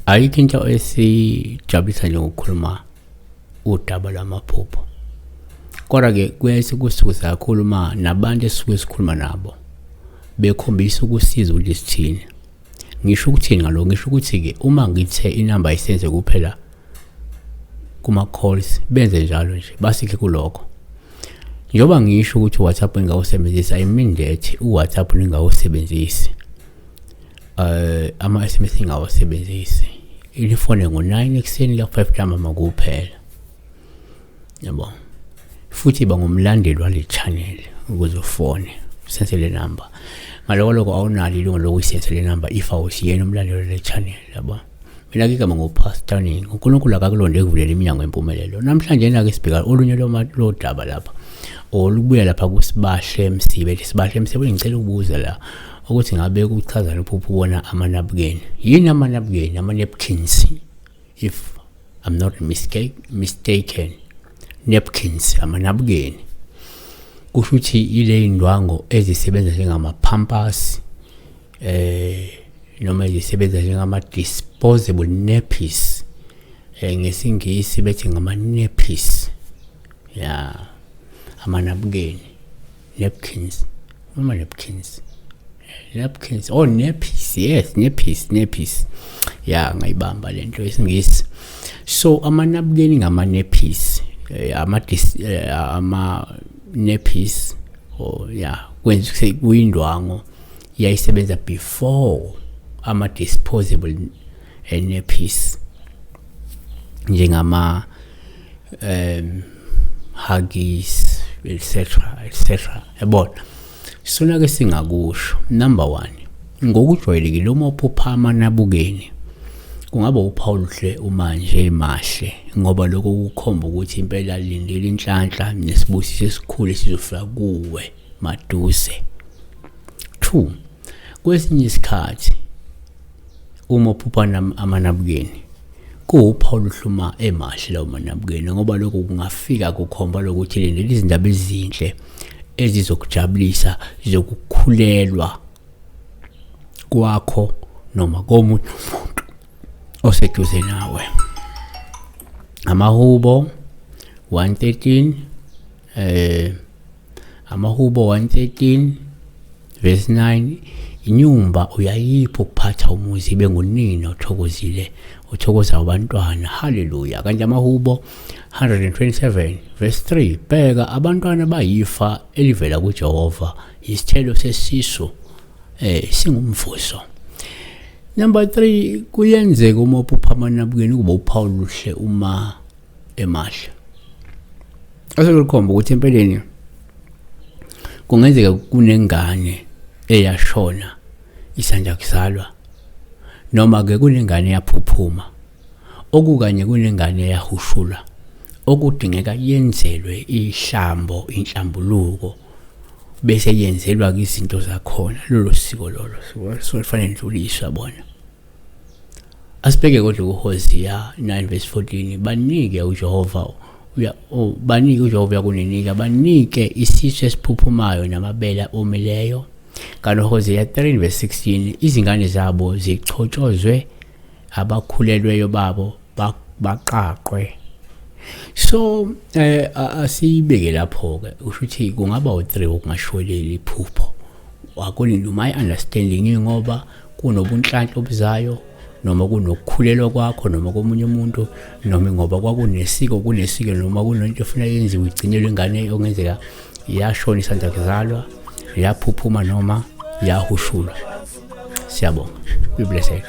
Ayikho into esijabulisa njengokukhuluma udaba lwamaphupho. Kodwa-ke kuyaye kusuke kakhulu uma nabantu esisuke sikhuluma nabo bekhombisa ukusiza ukuthi sithini. Ngisho ukuthini ngalokho? Ngisho ukuthi-ke uma ngithe inamba isenze kuphela kuma-calls benze njalo nje basikhe kulokho. Njengoba ngisho ukuthi uWhatsApp ngingawusebenzisa, I mean that uWhatsApp ningawusebenzisi. Ama SMS ngingawasebenzisi. Ilifone ngo-9 ekuseni la 5 ntambama kuphela. Yabo. Futhi ba ngumlandeli wale channel ukuze ufone usense le number. Ngaloko lokho awunalo ilungelo lokuyisense le number if awusiyena umlandeli wale channel yabo. Mina ke igama nguPastor Ningi. uNkulunkulu akakulonde ekuvulela iminyango yempumelelo. Namhlanje na ke sibheka olunye lodaba lapha. Olubuya lapha kuSibahle Msibe. Sibahle Msibe ngicela ukubuza la ukuthi ngabe kuchazani uphupho ubona amanabukeni. Yini amanabukeni? Ama-napkins if I'm not mistaken. Napkins, amanabukeni. Kusho ukuthi ile indwangu ezisebenza njengama-pampers noma ezisebenza njengama disposable nappies, ngesiNgisi bethi ngama nappies ya, amanabukeni, napkins, noma napkins, napkins, oh, nappies, yes, nappies, nappies ya, ngayibamba lento yesiNgisi. So amanabukeni ngama nappies, ama ama nappies, oh ya, kwenza kuyindwangu yayisebenza before ama disposable nappies njengama Huggies, etc etc, yabona. Sona ke singakusho, number 1, ngokujwayelekile uma uphupha amanabukeni kungaba uphawu oluhle uma nje mahle, ngoba lokho kukhomba ukuthi impela lindela inhlanhla nesibusiso esikhulu esizofika kuwe maduze. 2, kwesinye isikhathi uma uphupha amanabukeni kuwuphawu oluhle uma emahle lawo manabukeni, ngoba lokho kungafika kukhomba lokuthi lindela izindaba ezinhle ezizokujabulisa zokukhulelwa kwakho noma komunye umuntu oseduze nawe. Amahubo 113, Amahubo 113 verse 9, inyumba uyayipha ukuphatha umuzi ibe ngunina othokozile othokoza abantwana. Haleluya. Kanti Amahubo 127 verse 3, bheka abantwana bayifa elivela kuJehova, isithelo sesisu singumvuzo. Number 3, kuyenzeka uma uphupha amanabukeni kuba uphawu luhle uma emahle. Asekukhomba ukuthi empeleni kungenzeka kunengane eyashona isanda kuzalwa, noma ke kunengane eyaphuphuma, okukanye kunengane eyahushulwa okudingeka yenzelwe ihlambo, inhlambuluko, bese yenzelwa izinto zakhona. Lolo siko lolo so kufanele ndluliswe bona. Asibheke kodwa kuHosea 9 verse 14, banike uJehova uya, oh, banike uJehova uyakuninika, banike isisu esiphuphumayo namabele omileyo. Kanti Hosea 3 verse 16, izingane zabo zichotshozwe, abakhulelweyo babo baqaqwe. So asiyibeke lapho ke, usho ukuthi kungaba u3 okungashiwo iphupho according to my understanding, ngoba kunobunhlanhla obuzayo noma kunokukhulelwa kwakho noma komunye umuntu, noma ngoba kwakunesiko, kunesiko noma kunento efuna yenziwe igcinelwe ingane okungenzeka yashona isanda kuzalwa, yaphuphuma noma yahushulwa. Siyabonga, be blessed.